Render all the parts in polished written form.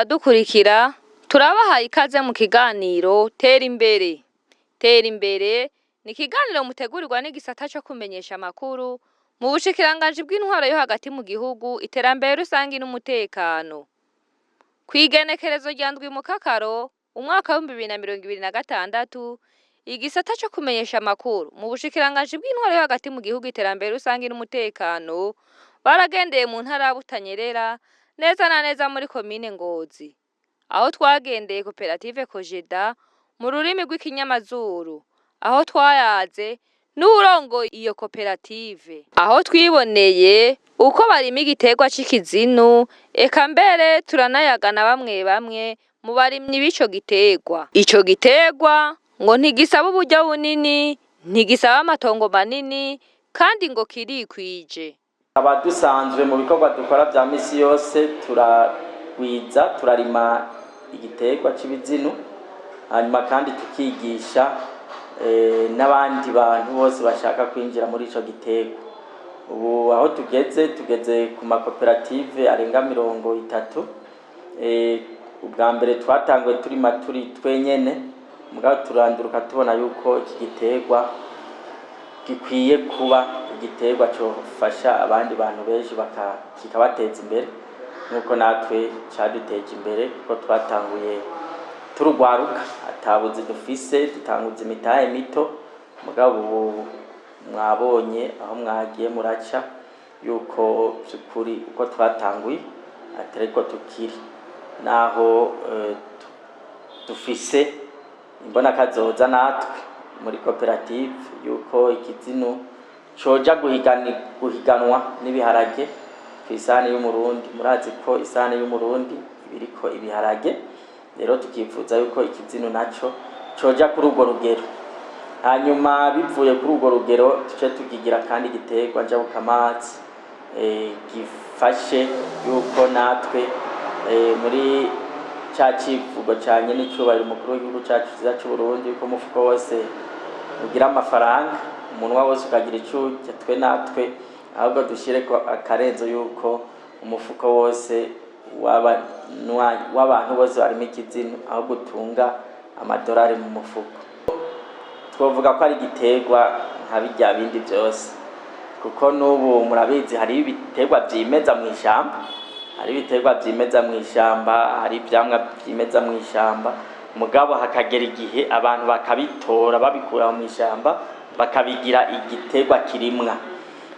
Muradukurikira, turabahaye ikaze mu kiganiro Tera Imbere. Tera Imbere ni ikiganiro mutegurirwa n'igisata co kumenyesha amakuru mu bushikiranganji bw'intwaro yo hagati mu gihugu, iterambere rusangi n'umutekano. Kw'igenekerezo rya 7 Mukakaro, umwaka w'2026, igisata co kumenyesha amakuru mu bushikiranganji bw'intwaro yo hagati mu gihugu, iterambere rusangi n'umutekano, baragendeye mu ntara ya Butanyerera, neza na neza muri komine Ngozi, aho twagendeye koperative Kojeda mu rurimi rw'ikinyamazuru, aho twayaze n'uwurongoye iyo koperative, aho twiboneye uko barima igiterwa c'ikizinu, eka mbere turanayaga na bamwe bamwe mu barimyi b'ico giterwa. Ico giterwa ngo ntigisaba uburyo bunini, ntigisaba amatongo manini, kandi ngo kirikwije. Aba dusanzwe mu bikorwa dukora vya misi yose turagwiza, turarima igiterwa c'ibizinu, hanyuma kandi tukigisha n'abandi bantu bose bashaka kwinjira muri ico giterwa. Ubu aho tugeze, tugeze ku makoperative arenga 30. Ubwa mbere twatanguye turima turi twenyene, mugabo turanduruka tubona yuko iki giterwa gikwiye kuba igiterwa cofasha abandi bantu benshi kikabateza imbere nk'uko natwe caduteje imbere, kuko twatanguye turugwaruka atabuzi dufise, dutanguza imitahe mito. Mugabo ubu mwabonye aho mwagiye muraca yuko vy'ukuri uko twatanguye atariko tukiri, naho dufise imbonakazoza natwe muri koperative yuko ikizinu coja guhiganwa n'ibiharage kw'isahani y'Umurundi. Murazi ko isahani y'Umurundi ibiriko ibiharage, rero tukifuza yuko ikizinu naco coja kuri urwo rugero, hanyuma bivuye kuri urwo rugero tuce tukigira kandi igiterwa njabukamazi, gifashe yuko natwe muri ca civugo ca nyen'icubahiro umukuru w'igihugu cacu ciza c'Uburundi, yuko umufuko wose ugira amafaranga, umunwa wose ukagira ico urya, twe natwe ahubwo dushireko akarenzo yuko umufuko wose w'abantu bose barima ikizinu ahubwo utunga amadorari mu mufuko. Twovuga ko ari igiterwa nka birya bindi vyose, kuko n'ubu murabizi hariho ibiterwa vyimeza mw'ishamba, hari ibiterwa vyimeza mw'ishamba, hari ivyamwa vyimeza mw'ishamba, mugabo hakagera igihe abantu bakabitora babikura mw'ishamba bakabigira igiterwa kirimwa.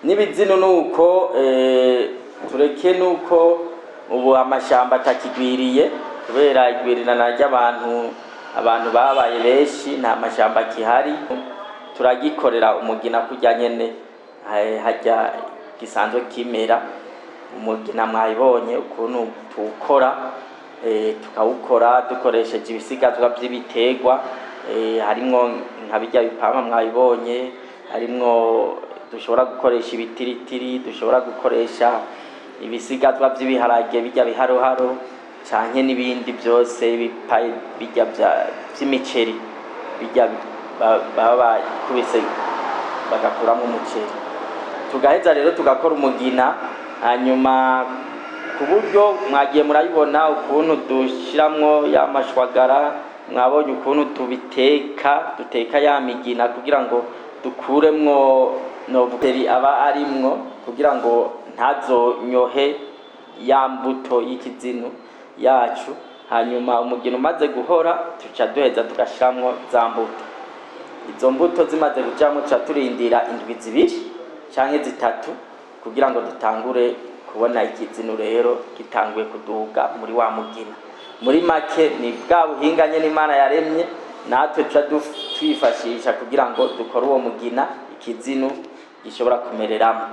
N'ibizinu nuko, tureke nuko ubu amashamba atakigwiriye kubera igwirirana ry'abantu, abantu babaye benshi, nta mashamba akihari. Turagikorera umugina kurya nyene harya gisanzwe kimera. Umugina mwayibonye ukuntu tuwukora, tukawukora dukoresheje ibisigazwa vy'ibiterwa, harimwo nka birya bipampa mwabibonye, harimwo dushobora gukoresha ibitiritiri, dushobora gukoresha ibisigazwa vy'ibiharage birya biharoharo, canke n'ibindi vyose birya vy'imiceri birya baba bakubise bagakuramwo umuceri. Tugaheza rero tugakora umugina, hanyuma ku buryo mwagiye murabibona ukuntu dushiramwo ya mashwagara, mwabonye ukuntu tubiteka, duteka ya migina kugira ngo dukuremwo novuteri aba arimwo, kugira ngo ntazonyohe ya mbuto y'ikizinu yacu. Hanyuma umugina umaze guhora, tuca duheza tugashiramwo za mbuto. Izo mbuto zimaze kujamwo, tuca turindira indwi 2 canke 3 kugira ngo dutangure kubona ikizinu rero gitanguye kuduga muri wa mugina. Muri make ni bwa buhinga nyene Imana yaremye, natwe tuca twifashisha kugira ngo dukore uwo mugina ikizinu gishobora kumereramo.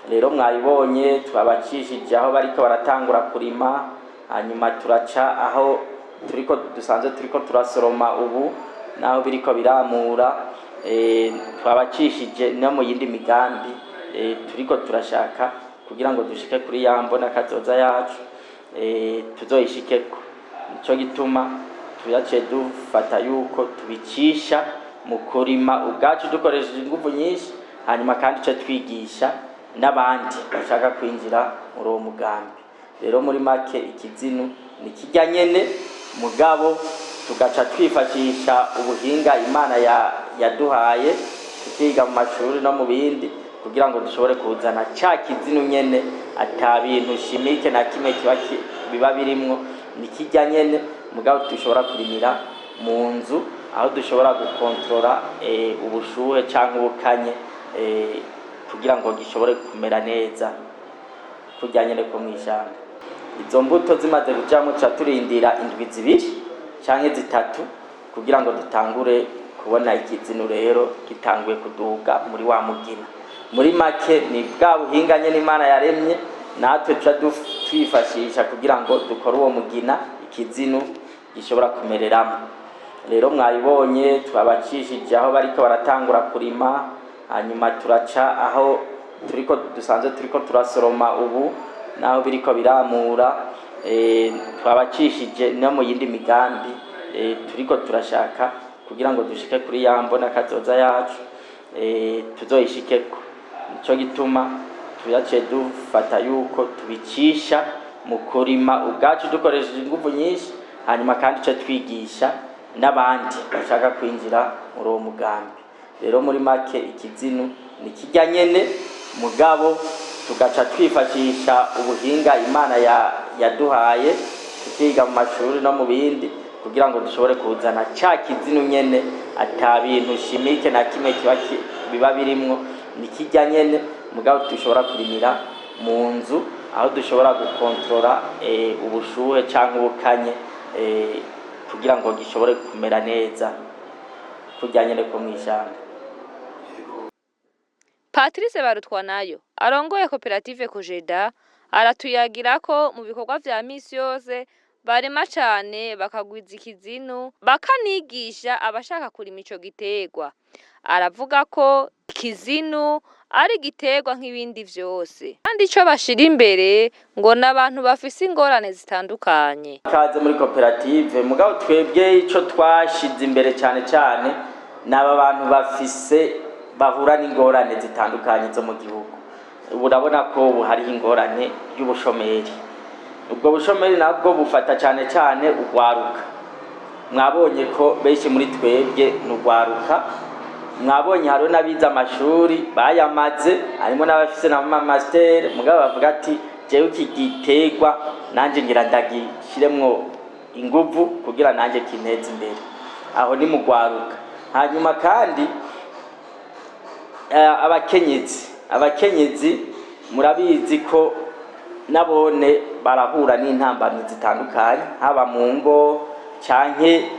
Rero mwabibonye twabacishije aho bariko baratangura kurima, hanyuma turaca aho turiko dusanzwe turiko turasoroma ubu naho biriko biramura, twabacishije no mu yindi migambi turiko turashaka kugira ngo dushike kuri ya mbona kazoza yacu, tuzoyishikeko. Nico gituma tuyaciye dufata yuko tubicisha mu kurima ubwacu dukoresheje inguvu nyinshi, hanyuma kandi tuce twigisha n'abandi bashaka kwinjira muri uwo mugambi. Rero muri make ikizinu Ni kirya nyene, mugabo tugaca twifashisha ubuhinga Imana yaduhaye, tukiga mu mashuri no mu bindi, kugira ngo dushobore kuzana ca kizinu nyene, ata bintu chimique na kimwe kiba biba birimwo. Ni kirya nyene, mugabo dushobora kurimira mu nzu, aho dushobora gukontorora ubushuhe canke ubukanye, kugira ngo gishobore kumera neza kurya nyene ko mw'ishamba. Izo mbuto zimaze kujamwo, tuca turindira indwi 2 canke 3 kugira ngo dutangure kubona ikizinu rero gitanguye kuduga muri wa mugina. Muri make, ni bwa buhinga nyene Imana yaremye, natwe tuca twifashisha kugira ngo dukore uwo mugina ikizinu gishobora kumereramo. Rero mwabibonye, twabacishije aho bariko baratangura kurima, hanyuma turaca aho turiko dusanzwe turiko turasoroma ubu, naho biriko biramura. Twabacishije no mu yindi migambi turiko turashaka kugira ngo dushike kuri ya mbona kazoza yacu, tuzoyishikeko. Nico gituma tuyaciye dufata yuko tubicisha mu kurima ubwacu dukoresheje inguvu nyinshi, hanyuma kandi tuce twigisha n'abandi bashaka kwinjira muri uwo mugambi. Rero muri make, ikizinu ni kirya nyene, mugabo tugaca twifashisha ubuhinga Imana yaduhaye, tukiga mu mashuri no mu bindi, kugira ngo dushobore kuzana ca kizinu nyene, ata bintu chimique na kimwe kiba biba birimwo. Ni kirya nyene, mugabo dushobora kurimira mu nzu, aho dushobora gukontorora ubushuhe canke ubukanye, kugira ngo gishobore kumera neza kurya nyene ko mw'ishamba. Patrice Barutwanayo arongoye koperative Kojeda aratuyagira ko mu bikorwa vya misi yose barima cane, bakagwiza ikizinu, bakanigisha abashaka kurima ico giterwa. Aravuga ko ikizinu ari igiterwa nk'ibindi vyose, kandi ico bashira imbere ngo n'abantu bafise ingorane zitandukanye. Kaze muri koperative. Mugabo twebwe ico twashize imbere cane cane ni aba bantu bafise, bahura n'ingorane zitandukanye zo mu gihugu. Ubu urabona ko ubu hariho ingorane y'ubushomeri. Ubwo bushomeri nabwo bufata cane cane urwaruka. Mwabonye ko benshi muri twebwe ni urwaruka. Mwabonye hariho n'abize amashuri bayamaze, harimo n'abafise na master, mugabo bavuga ati: "Jewe iki giterwa nanje ngira ndagishiremwo inguvu kugira nanje kinteze imbere." Aho ni mu rwaruka. Hanyuma kandi abakenyezi murabizi ko nabone barahura n'intambamyi zitandukanye, haba mu ngo canke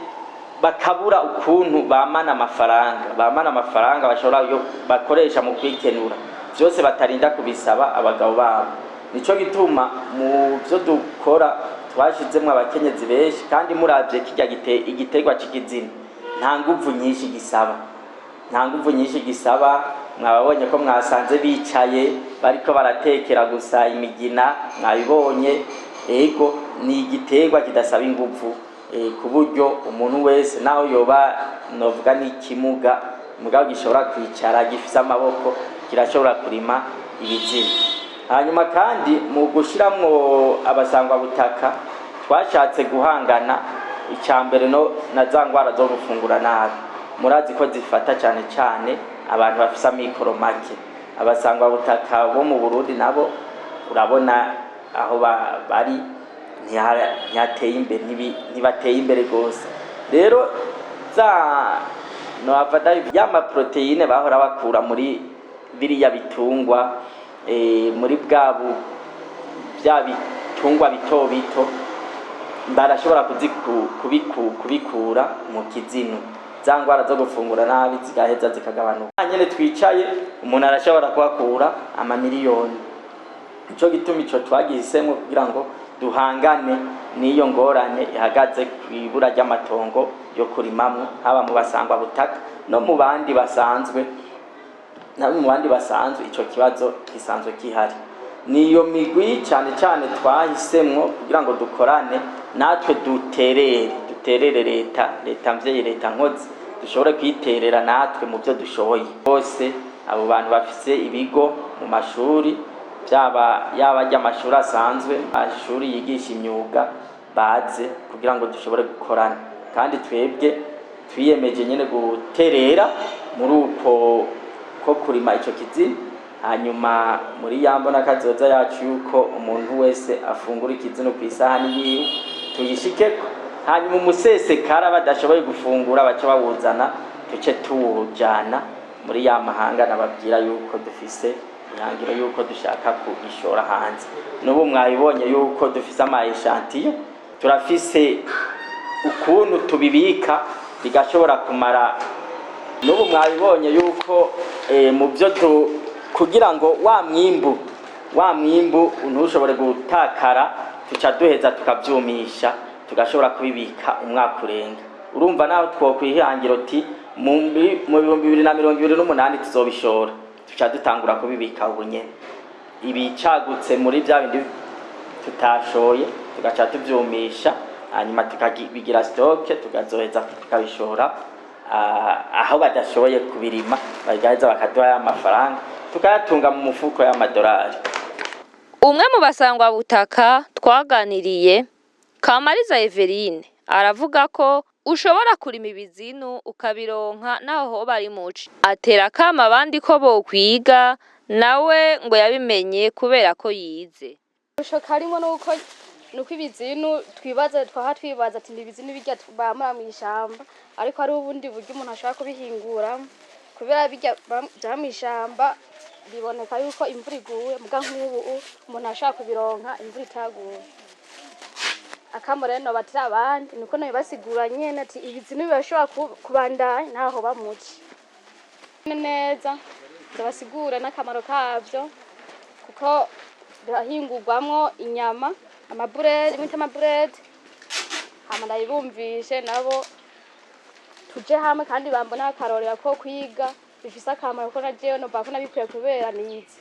bakabura ukuntu bamana amafaranga bashobora yo bakoresha mu kwikenura vyose, batarinda kubisaba abagabo babo. Nico gituma mu vyo dukora twashizemwo abakenyezi benshi. Kandi muravye kirya igiterwa c'ikizina, nta nguvu nyinshi gisaba, nta nguvu nyinshi gisaba. Mwababonye ko mwasanze bicaye bariko baratekera gusa imigina, mwabibonye. Ego, ni igiterwa kidasaba inguvu, ku buryo umuntu wese, naho yoba novuga n'ikimuga, mugabo gishobora kwicara, gifise amaboko, kirashobora kurima ibizina. Hanyuma kandi mu gushiramwo abasangwabutaka, twashatse guhangana icya mbere no na za ngwara zo gufungura nabi. Murazi ko zifata cyane cyane abantu bafise amikoro make. Abasangwabutaka bo mu Burundi nabo urabona aho bari ntihateye imbere, ntibateye imbere rwose. Rero za nohava ya ma protéines bahora bakura muri biriya bitungwa, muri bwa bya bitungwa bito bito, barashobora kubikura mu kizinu, za ngwara zo gufungura nabi zigaheza zikagabanuka. Nyene twicaye, umuntu arashobora kuhakura amamiliyoni. Nico gituma ico twagihisemo, kugira ngo duhangane n'iyo ngorane ihagaze ku ibura ry'amatongo yo kurimamwo, haba mu basangwa butaka no mu bandi basanzwe, no mu bandi basanzwe ico kibazo gisanzwe gihari. Niyo migwi cyane cyane twahisemwo kugira ngo dukorane natwe, duterere leta mvyeyi, leta nkozi, dushobore kwiterera natwe mu byo dushoboye. Bose abo bantu bafise ibigo mu mashuri, byaba yaba ry'amashuri asanzwe, amashuri yigisha imyuga. Baze kugira ngo dushobore gukorana, kandi twebwe twiyemeje nyene guterera muri uko ko kurima ico kizinu. Hanyuma muri ya mbona kazoza yacu yuko umuntu wese afungura ikizinu ku isahani yiwe tuyishikeko, hanyuma umusesekara badashoboye gufungura bace bawuzana, tuce tuwujana muri ya mahanga. Nababwira yuko dufise ihangiro yuko dushaka kugishora hanze. N'ubu mwabibonye yuko dufise ama échantillons, turafise ukuntu tubibika bigashobora kumara. N'ubu mwabibonye yuko mu byo kugira ngo wa mwimbu ntushobore gutakara, tuca duheza tukavyumisha, tugashobora kubibika umwaka urenga. Urumva naho twokwihangira uti mu 2028 tuzobishora, tuca dutangura kubibika ubu nyene. Ibicagutse muri vya bindi tutashoye tugaca tuvyumisha, hanyuma tukabigira stock, tukazoheza tukabishora aho badashoboye kubirima, bagaheza bakaduha ya mafaranga tukayatunga mu mufuko y'amadolari. Umwe mu basangwabutaka twaganiriye, Kamariza Everine, aravuga ko ushobora kurima ibizinu ukabironka naho hoba ari muci. Atera akamo abandi ko bokwiga, nawe ngo yabimenye kubera ko yize. Akarusho karimo nuko ibizinu twibaza, twaha twibaza ati ibizinu bijya bamura mw'ishamba, ariko hari ubundi buryo umuntu ashobora kubihinguramo, kubera bijya vya mw'ishamba biboneka yuko imvura iguye, muga nk'ubu umuntu ashobora kubironka imvura itaguye. Akamo rero nobatira abandi nuko nobibasigura nyene ati ibizinu birashobora kubandanya naho bamuci neza, ndabasigura n'akamaro kavyo, kuko birahingurwamwo inyama, amaburede, imiti amaburede. Hama ndabibumvishe nabo tuje hamwe, kandi bambona akarorera ko kwiga bifise akamaro, ko na jewe nova ko nabikuye kubera nize.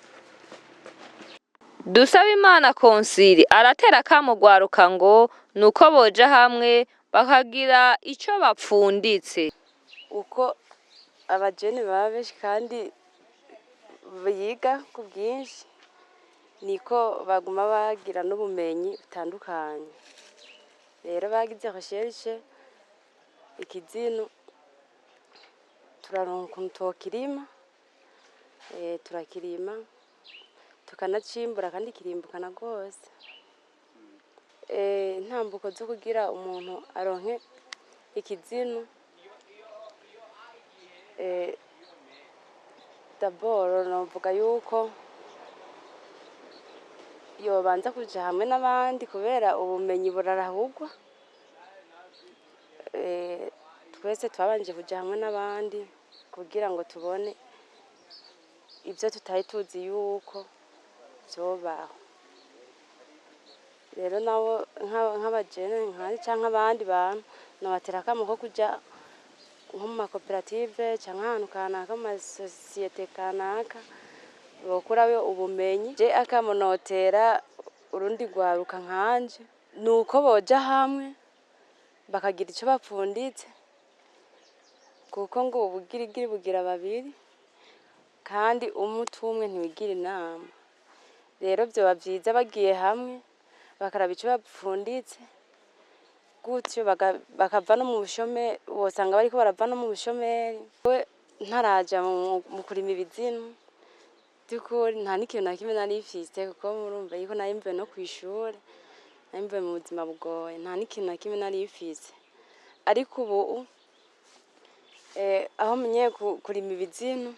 Dusabimana Konsiri aratera akamo urwaruka ngo nuko boja hamwe bakagira ico bapfunditse. Uko abajene baba benshi kandi biga ku bwinshi, niko baguma bagira n'ubumenyi butandukanye. Rero bagize recherche, ikizinu turaronka ukuntu twokirima, turakirima tukanacimbura, kandi kirimbukana rwose. Intambuko zo kugira umuntu aronke ikizinu, d'abord novuga yuko yobanza kuja hamwe n'abandi, kubera ubumenyi burarahurwa. Twese twabanje kuja hamwe n'abandi kugira ngo tubone ivyo tutari tuzi yuko vyobaho. Rero nabo nk'abajene nkanje canke abandi bantu, nobatera akamo ko kuja nko mu makoperative canke ahantu kanaka, mu masosiyete kanaka, bokurayo ubumenyi. Je akamo notera urundi rwaruka nkanje nuko boja hamwe bakagira ico bapfunditse, kuko ngo ubugirigiri bugira babiri, kandi umuti umwe ntiwigira inama. Rero vyoba vyiza bagiye hamwe bakaraba ico bapfunditse, gutyo bakava no mu bushomeri. Wosanga bariko barava no mu bushomeri. We ntaraja mu kurima ibizinu, vy'ukuri nta n'ikintu na kimwe nari mfise, kuko murumva yuko nari mvuye no kw'ishure, nari mvuye mu buzima bugoye, nta n'ikintu na kimwe nari mfise. Ariko ubu aho menyeye kurima ibizinu,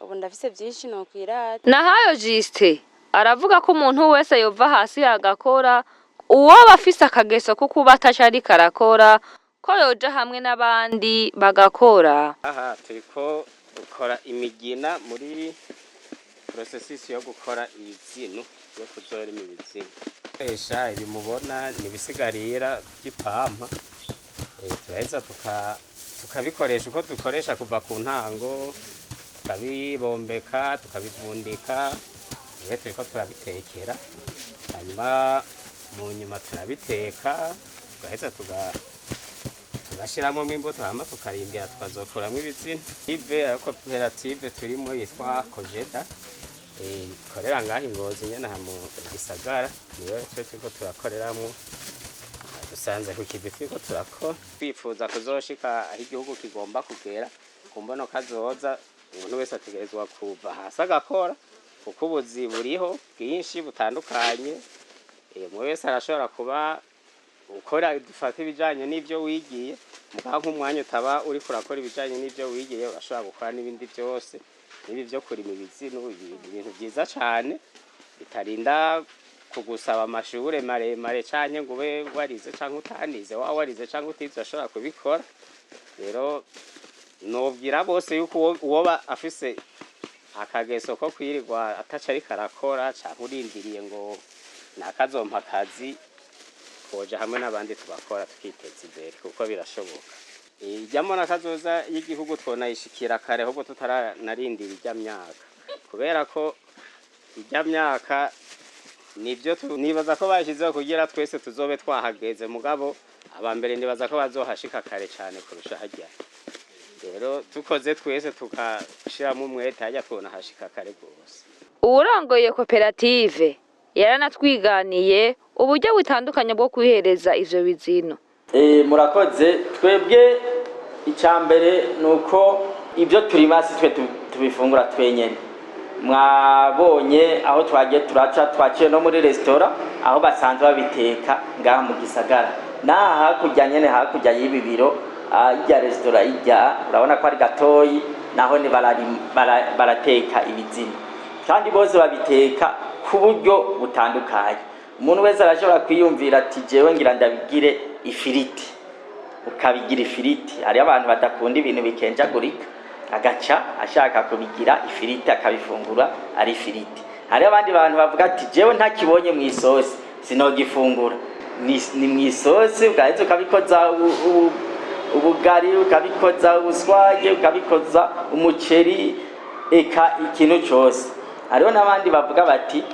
ubu ndafise vyinshi nokwirata. Nahayo Justin aravuga ko umuntu wese yova hasi agakora, uwoba afise akageso ko kuba ataco ariko arakora, ko yoja hamwe n'abandi bagakora. Aha turiko dukora imigina muri processus yo gukora ibizinu, yo kuzorima ibizinu. Esha ibi mubona ni ibisigarira vy'ipampa. Turaheza tukabikoresha uko dukoresha kuva ku ntango, tukabibombeka, tukabivundika. Rero turiko turabitekera, hanyuma mu nyuma turabiteka, tugaheza tugashiramwo imbuto, hama tukarindira tukazokuramwo ibizinu. Ive ayo koperative turimo yitwa Kojeda, ikorera ngaha i Ngozi nyene, aha mu gisagara, niyo twe turiko turakoreramwo. Twabisanze ku kivi turiko turakora, twifuza kuzoshika aho igihugu kigomba kugera ku mbono kazoza. Umuntu wese ategerezwa kuva hasi agakora, kuko ubuzi buriho bwinshi butandukanye. Umwe wese arashobora kuba ukora, dufata ibijanye n'ivyo wigiye, mugabo nk'umwanya utaba uriko urakora ibijanye n'ivyo wigiye, urashobora gukora n'ibindi byose. N'ibi vyo kurima ibizinu, ibintu vyiza cane bitarinda kugusaba amashure maremare canke ngo ube warize canke utanize. Waba warize canke utize, urashobora kubikora. Rero nobwira bose yuko uwoba afise akageso ko kwirirwa ataca ariko arakora, canke urindiriye ngo nakazompa akazi, twoja hamwe n'abandi tugakora, tukiteza imbere, kuko birashoboka. Ijyamo nakazoza y'igihugu twonayishikira kare ahubwo tutaranarindira ijya myaka, kubera ko ijya myaka nibyo nibaza ko bashyizeho kugira twese tuzobe twahageze. Mugabo aba mbere nibaza ko bazohashika kare cyane kurusha hajya. Rero tukoze twese, tugashiramo umwete, hajya twonahashika kare rwose. Uwurongoye koperative yaranatwiganiye uburyo butandukanye bwo kwihereza ivyo bizino. Murakoze. Twebwe icya mbere ni uko ibyo turima si twe tubifungura twenyene. Mwabonye aho twagiye turaca, twaciye no muri resitora aho basanzwe babiteka ngaha mu gisagara, n'aha hakurya nyene, hakurya y'ibi biro, irya resitora ijya urabona ko ari gatoyi, naho ni barateka ibizinu, kandi bose babiteka ku buryo butandukanye. Umuntu wese arashobora kwiyumvira ati: "Jewe ngira ndabigire ifiriti." Ukabigira ifiriti. Hariyo abantu badakunda ibintu bikenjagurika, agaca ashaka kubigira ifiriti, akabifungura ari ifiriti. Hariyo abandi bantu bavuga ati: "Jewe ntakibonye mu isosi sinogifungura." Ni mu isosi, ugaheza ukabikoza ubugari, ukabikoza ubuswage, ukabikoza umuceri, eka ikintu cyose. Hariho n'abandi bavuga bati: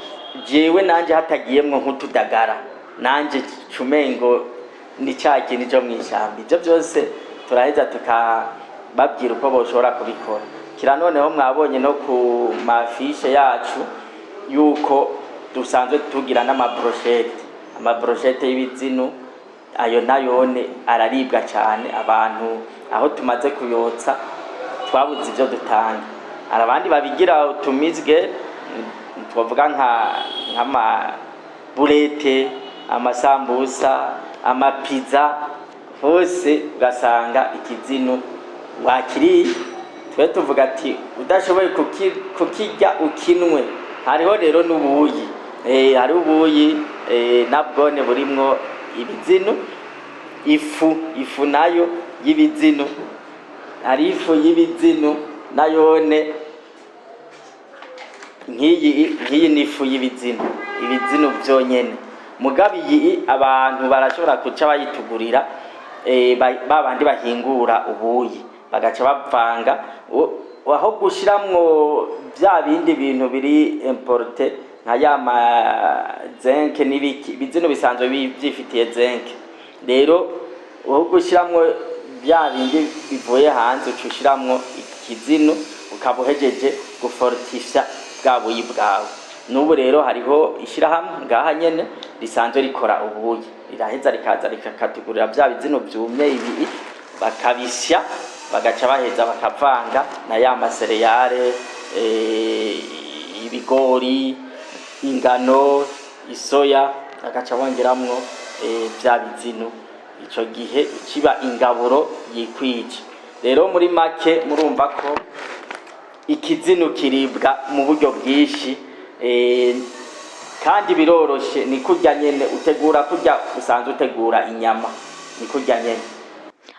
"Jewe nanje hatagiyemwo nk'utudagara, nanje cumengo ni cya kintu cyo mu ishyamba." Ibyo byose turaheza tukababwira uko boshobora kubikora. Kira noneho mwabonye no ku mafishe yacu yuko dusanzwe tugira n'amabroshete, amabroshete y'ibizinu. Ayo nayone araribwa cyane. Abantu aho tumaze kuyotsa twabuze ibyo dutanga. Hari abandi babigira utumizwe, twavuga nk'amaburete, amasambusa, amapiza, hose ugasanga ikizinu wakiriye. Twe tuvuga ati udashoboye kukirya ukinwe. Hariho rero n'ubuyi, hariho ubuyi, nabwone burimwo ibizinu, ifu nayo y'ibizinu. Hari ifu y'ibizinu nayone nk'iyi ni ifu y'ibizinu, ibizinu byonyene. Mugabo iyi abantu barashobora kuca bayitugurira, ba bandi bahingura ubuyi, bagaca bavanga. Aho gushiramwo bya bindi bintu biri importé nka ya ma zinc n'ibiki, ibizinu bisanzwe byifitiye zinc. Rero aho gushiramwo bya bindi bivuye hanze, uca ushiramwo ikizinu, ukaba uhejeje gufortifya bwa buyi bwawe. N'ubu rero hariho ishyirahamwe ngaha nyene risanzwe rikora ubuyi, riraheza rikaza rikakatugurira bya bizinu byumye ibi, bakabisya, bagaca baheza bakavanga na ya ma céréales, ibigori, ingano, isoya, bagaca bongeramwo bya bizinu. Ico gihe kiba ingaburo yikwije. Rero muri make murumva ko ikizinu kiribwa mu buryo bwinshi, kandi biroroshe. Ni kurya nyene utegura, kurya usanzwe utegura inyama, ni kurya nyene.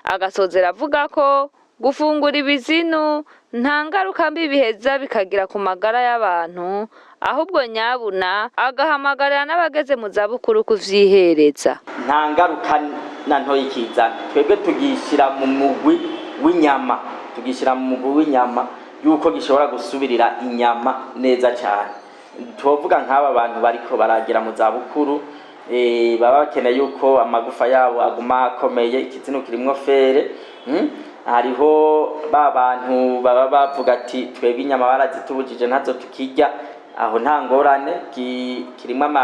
Agasozera avuga ko gufungura ibizinu nta ngaruka mbi biheza bikagira ku magara y'abantu, ahubwo nyabuna agahamagarira n'abageze mu zabukuru kuvyihereza. Nta ngaruka na ntoyi ikizana. Twebwe tugishyira mu mugwi w'inyama, tugishyira mu mugwi w'inyama yuko gishobora gusubirira inyama neza cyane. Tuvuga nk'aba bantu bariko baragera mu zabukuru, baba bakeneye yuko amagufa yabo aguma akomeye. Ikizinu kirimwo fer. Hariho ba bantu baba bavuga ati: "Twebwe inyama barazitubujije, ntazo tukirya." Aho nta ngorane, kirimo ama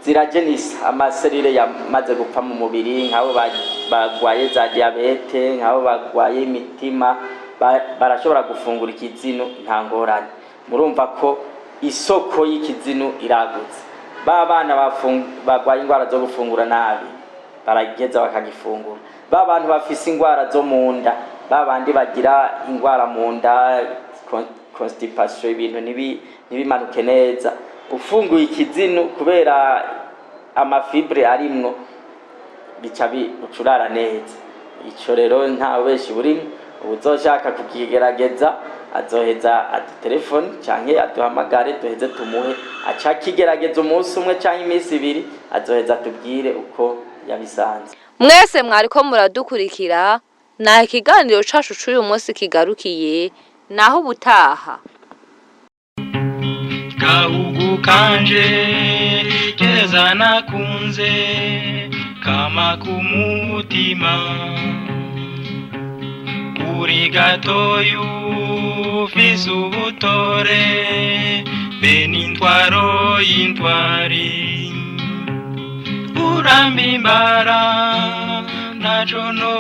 Zirajenisa amaserire yamaze gupfa mu mubiri, nk'abo bagwaye za diyabete, nk'abo bagwaye imitima, barashobora gufungura ikizinu nta ngorane. Murumva ko isoko y'ikizinu iragutse. Ba bana bagwaye indwara zo gufungura nabi barageza bakagifungura, ba bantu bafise indwara zo mu nda, ba bandi bagira indwara mu nda, constipation, ibintu ntibimanuke neza, ufunguye ikizinu kubera ama fibres arimwo bica ucurara neza. Ico rero nta beshi burimo. Uzoshaka kukigerageza azoheza adutelefone canke aduhamagare, duheze tumuhe aca akigerageza umunsi umwe canke iminsi 2, azoheza atubwire uko yabisanze. Mwese mwariko muradukurikira, naho ikiganiro cacu c'uyu munsi kigarukiye. Naho ubutaha. Gahugu kanje keza nakunze, kama kumutima, uri gatoyu ufise ubutore be n'intwaro y'intwari, urambimbara ntaco no.